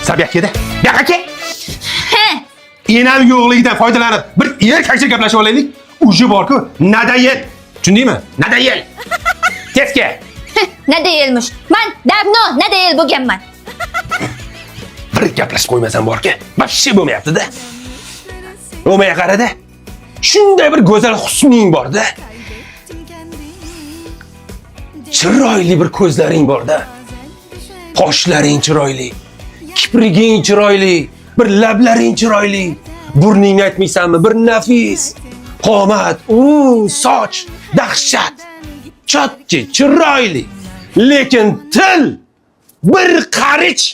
San bu yoqqa kel-da. Bu yoqqa kel. He, Enam yo'qligidan foydalanib bir erkakcha gaplashib olaylik. Уже bor-ku, надоел. Tushundingmi? Надоел. Tez kel. надоел mish. Man давно надоел bo'lganman. Bir gaplashib qo'ymasam borki, вообще bo'lmayapti-da. O'maya qarada. Shunday bir go'zal husning bor-da. Chiroyli bir ko'zlaring bor-da. Qoshlaring chiroyli, kipriging chiroyli, bir lablaring chiroyli. Burningni aytmaysanmi? Bir nafis. Qomat, soch, dahshat. Чётки, chiroyli. Lekin til bir qarich.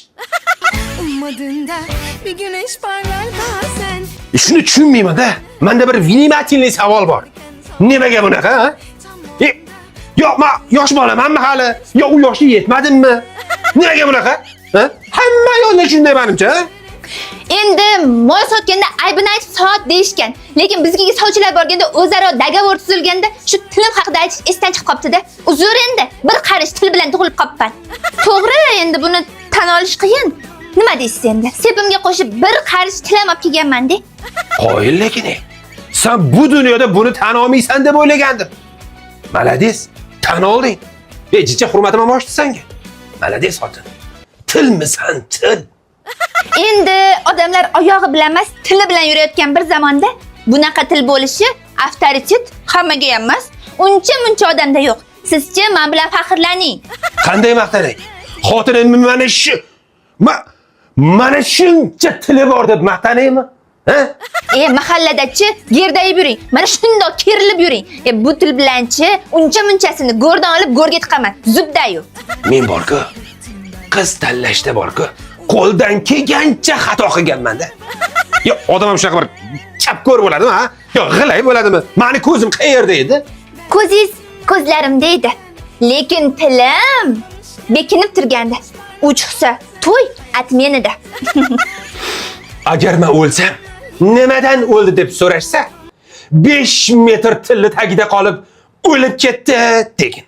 Ummadığında bir güneş parlar bazen. Shuni tushunmayman-da. Menda bir внимательный savol bor. Nimaga bunaqa, ha? Yo'q, men yosh bolamanmi hali? Yo, u yoshga yetmadimmi? Nimaga bunaqa? Ha? Hamma yo'lda shunday menimcha, ha? Endi mol sotganda aybini aytib sot deyishgan. Lekin bizga sovchilar borganda o'zaro договор tuzilganda shu tilim haqida aytish esdan chiqib qolibdi-da. Uzr endi, bir qarish til bilan tug'ilib qolibman. To'g'ri, endi buni tan olish qiyin. Nima deysiz endi? Sepimga qo'shib bir qarish tilam olib kelganman-de. Qoyil lekin. Sen bu dunyoda buni tan olmaysan deb o'ylagandim. Молодец, tan olding. Jicha hurmatim ham oshdi senga. Молодец xotin. Tilmisan, til. Endi odamlar oyog'i bilan emas, tili bilan yurayotgan bir zamonda bunaqa til bo'lishi avtoritet hammaga ham emas, uncha muncha odamda yo'q. Sizchi men bilan faxrlaning. Qanday maqtanay? Xotinim mana shu mana shuncha tili bor deb maqtanaymi? Ha? Mahalladachi gerdayib yuring. Mana shundoq kerilib yuring. Bu til bilanchi uncha munchasini go'rdan olib go'rga tiqaman. Zubdayu. Men borku, qiz tanlashda borku, qo'ldan kelgancha xato qilganman-da. Yo, odam ham shunaqa bir chapko'r bo'ladimi, ha? Yo, g'ilay bo'ladimi? Mani ko'zim qayerda edi? Ko'zingiz ko'zlarimda edi. Lekin tilim bekinib turgandi. U chiqsa to'y отмена da. Agar men o'lsam, nimadan o'ldi deb so'rashsa, 5 metr tilli tagida qolib o'lib ketdi degin.